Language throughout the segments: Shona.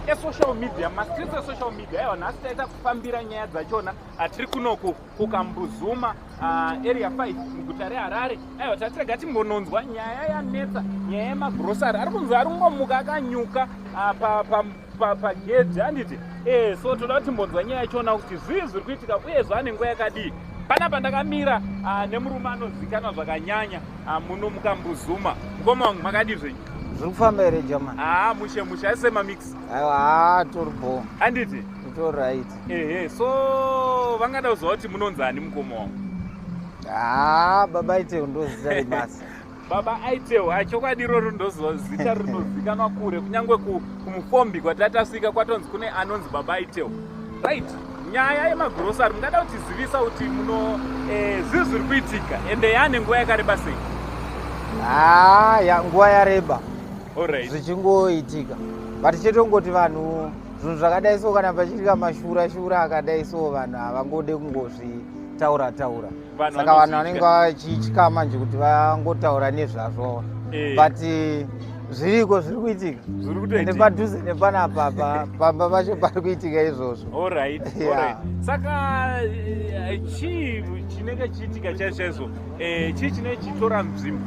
Esocial media, mastreets esocial media. Aiwa, nhasi taita kufambira nyaya dzachona. Atiri kunoku kuKambuzuma, Area 5 muguta reHarare. Aiwa, tatirega timbononzwa nyaya yanetsa, nyaya yemagrosari ari kunzi ari kungomuka akanyuka pagedhi, handiti? So toda kuti timbonzwa nyaya yachona kuti zvii zviri kuitika uye zvane nguva yakadii. Panapa ndakamira nemurume anozikanwa zvakanyanya muno muKambuzuma. Mukoma wangu, makadii zvenyu? Zviri kufamba here, German? Haa, mushe mushe, aise mamix. Aiwa, haa, tori bo. Handiti? Tori right. Ehe, so vangada kuziva kuti munonzani, mukoma wangu? Haa, Baba Iteo ndozita rebasa. Baba Aiteo, achokwadi iroro ndozita rinozikanwa kure, kunyange kumufombi kwatatasvika kwatonzi kune anonzi Baba Aiteo. Right, nyaya yemagrosari, mungada kutizivisa kuti muno zvii zviri kuitika ende yaane nguva yakareba sei? Haa, ya nguva yareba zvichingoitika, but chetongoti vanhu, zvinhu zvakadai so, kana pachiitika mashura shura akadai so, vanhu havangode kungozvitaura taura. Saka vanhu vanenge vachitya manje kuti vangotaura nezvazvo, but zviriko, zviri kuitika. Ende padhuze nepanapa pamba pacho pari kuitika izvozvo. Alright. Saka chii chinenge chiitika chaizvo chaizvo? Chii chinenge chitora nzvimbo?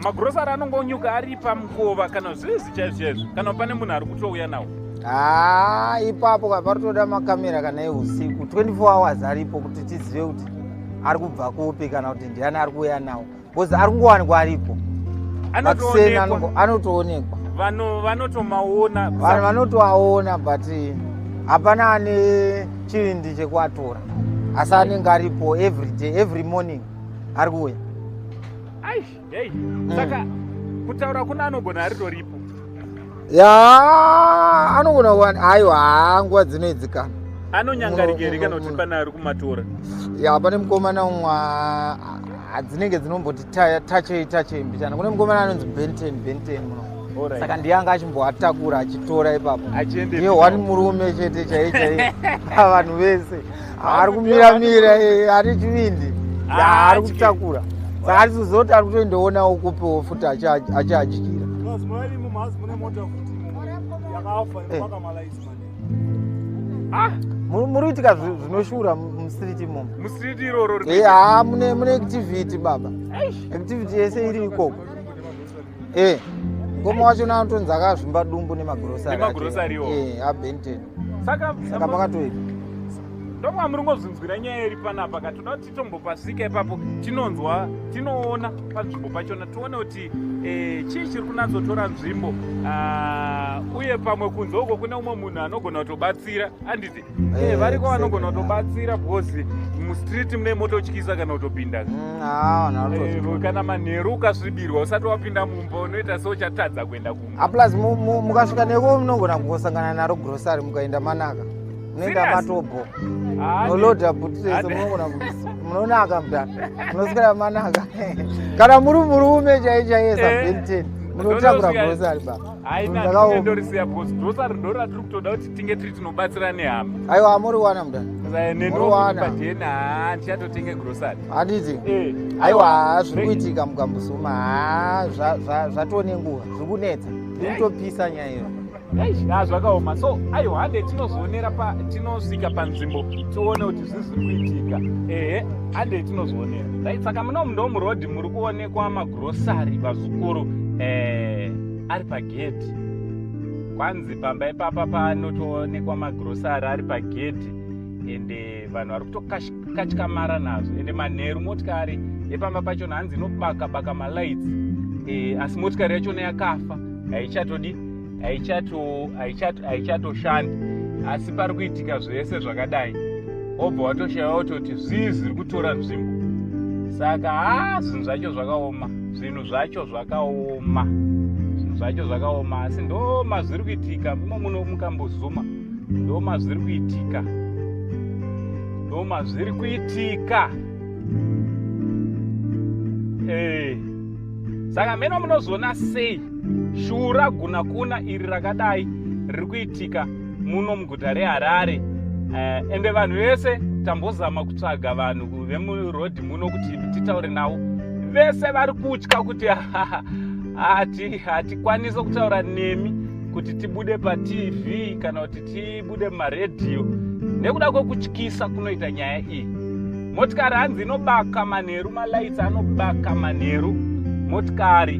Magrosari anongonyuka ari pamukova kana zvizi chaizvo chaizvo, kana pane munhu ari kutouya nawo? Haa, ipapo ka paritoda makamera kana eusiku, 24 hours aripo, kuti tizive kuti ari kubva kupi kana kuti ndiani ari kuuya nawo, because ari kungowanikwa aripo. Anotoonekwa? Anotoonekwa. Vanhu vanotomaona? Vanhu vanotoaona, but hapana ane chivindi chekuatora, asi anenge aripo every day, every morning ari kuuya. Ai, hei. Saka kutaura kuna anogona aritoripo? Ya, anogona kuwa. Aiwa, haa, nguva dzinoidzi kana Anonyangarika here kana kuti pane ari kumatora? Ya, pane mukomana umwe dzinenge dzinomboti tachei tachei mbichana. Kune mukomana anonzi Benten, Benten muno. Saka ndiye anga achimboatakura achitora ipapo. Achiende Ndiye one murume chete chai chai pavanhu vese ari kumiramira, ari chivindi. Ya, ari kutakura, saka atizozoti ari kutoendoonawo kupiwo futi achiadyira. Mune mota futi yakafa inobaka malaisi mane. Ah. Muri kuitika zvinoshura mustreet imomo. Mustreet iroro? Haa, mune activity, baba, activity yese iri ikoko. Ngoma wacho anotonzi akazvimba dumbu nemagrosari. Nemagrosari iwo. ABenten. Saka Saka pakatoipa. Ndomwa muri ngozvinzwira nyaya iri panapa ka. Toda kuti titombopasvika ipapo, tinonzwa, tinoona panzvimbo pachona, tione kuti chii chiri kunatsotora nzvimbo. Uye pamwe kunze uko kune umwe munhu anogona kutobatsira, handiti? Variko vanogona kutobatsira, because mustreet mune mototyisa kana kutopinda. Haa, vanhu vanototya. Kana manheru ukasvibirwa usati wapinda mumba, unoita seuchatadza kuenda kumba. Plus mukasvika neko munogona kungosangana naro grosari, mukaenda manaka, munoenda matobho, nolodha bhuti rese, munogona munonaka mudhara, munoswera manaka kana muri murume chai chaiye saBenten, munotakura grosari, baba. Haina, ndorisiya, because grosari ndo ratiri kutoda kuti tinge tiri tinobatsira nehama. Aiwa, muriwana, mudhara. Muriwana. Padheni, haa, ndichatotenge grosari. Handiti? Aiwa, zviri kuitika muKambuzuma, haa, zvatone nguva zviri kunetsa, iri kutopisa nyaya iyo. Ha, zvakaoma. So aiwa, hande tinozionera tinosvika panzvimbo, tione kuti zvii zviri kuitika. Ehe, hande tinozionera. Right, saka muno ndo murodhi muri kuonekwa magrosari, vazukuru, ari pagedhi. Kwanzi pamba ipapa panotoonekwa magrosari ari pagedhi, ende vanhu vari kutokatyamara nazvo. Ende manheru motikari yepamba pachona hanzi inobaka baka malights, asi motikari yachona yakafa, haichatodi, haichatoshandi. Asi pari kuitika zvese zvakadai, wobva watoshayiwa kutoti zvii zviri kutora nzvimbo. Saka ha, zvinhu zvacho zvakaoma, zvinhu zvacho zvakaoma, zvinhu zvacho zvakaoma, asi ndo mazviri kuitika imo muno muKambuzuma. Ndo mazviri kuitika, ndo mazviri kuitika. Saka meno munozoona sei shura guna kuna iri rakadai riri kuitika muno muguta reHarare. Ende vanhu vese tambozama kutsvaga vanhu vemurodhi muno kuti titaure navo, vese vari kutya kuti hatikwanisi kutaura nemi. Kuti tibude paTV kana kuti tibude mumaredhiyo nekuda kwekutyisa kunoita nyaya iyi. Motikari hanzi inobaka manheru, malights anobaka manheru motikari,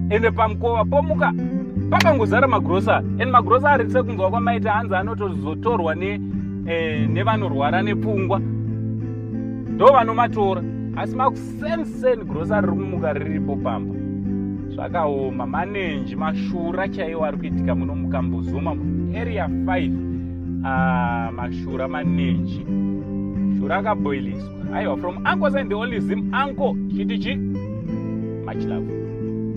ende pamukova pomuka pakangozara magrosari. And magrosari, sekunzwa kwamaita, hanzi anotozotorwa nevanorwara nepfungwa, ndo vanomatora. Asi makusenseni grosari riri kumuka riripo pamba. Zvakaoma, manenji, mashura chaiwo ari kuitika muno muKambuzuma muArea 5. Ah, mashura, manenji, shura akabhoiliswa. Aiwa, from Uncle and the only Zim uncle, chiti chi much love.